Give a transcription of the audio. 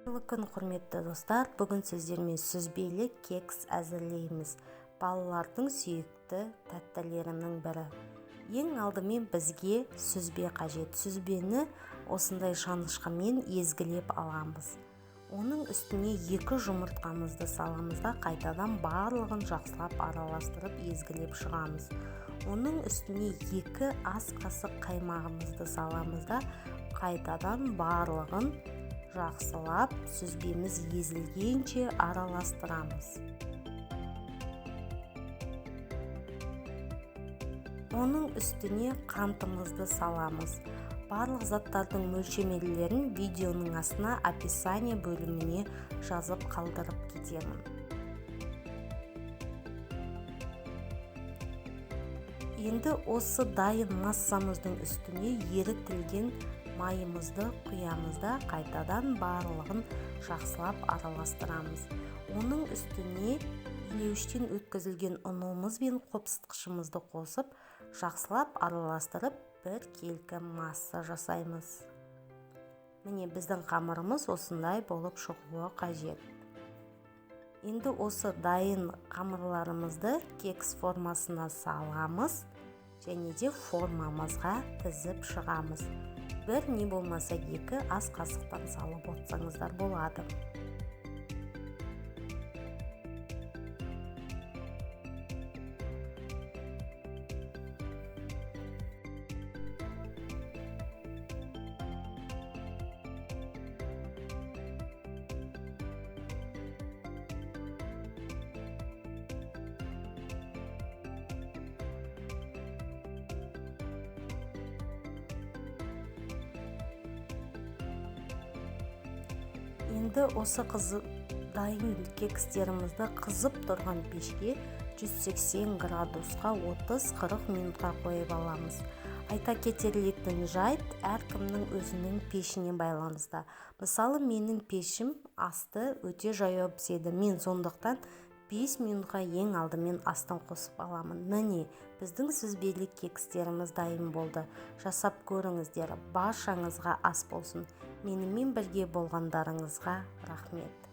Қайырлы күн, құрметті достар. Бүгін сіздермен сүзбелі кекс әзірлейміз. Балалардың сүйікті тәттілерінің бірі. Ең алдымен бізге сүзбе қажет. Сүзбені осындай шанышқымен езгілеп аламыз. Оның үстіне 2 жұмыртқамызды саламыз да қайтадан барлығын жақсылап араластырып езгілеп шығамыз. Оның үстіне 2 ас қасық қаймағымызды саламыз да қайтадан барлығын жақсылап сүзбеміз езілгенше араластырамыз. Оның үстіне қантымызды саламыз. Барлық заттардың мөлшерлемелерін видеоның астына описание бөліміне жазып қалдырып кетемін. Енді осы дайын массамыздың үстіне ерітілген майымызды құямыз да қайтадан барлығын жақсылап араластырамыз. Оның үстіне илеуіштен өткізілген ұнымыз бен қопсытқышымызды қосып, жақсылап араластырып, бір келкі масса жасаймыз. Міне, біздің қамырымыз осындай болып шығуы қажет. Енді осы дайын қамырларымызды кекс формасына саламыз және де формамызға тізіп шығамыз. Бір не болмаса 2 ас қасықтан салып отырсаңыздар болады. Енді осы дайын кекстерімізді қызып тұрған пешке 180 градусқа 30-40 минутқа қойып аламыз. Айта кетерліктің жайт әркімнің өзінің пешіне байланысты. Мысалы, менің пешім асты өте жаяу піседі. Мен сондықтан 5 минутқа ең алдымен астын қосып аламын. Міне, біздің сүзбелі кекстеріміз дайын болды. Жасап көріңіздер, баршаңызға ас болсын. Менімен бірге болғандарыңызға рахмет.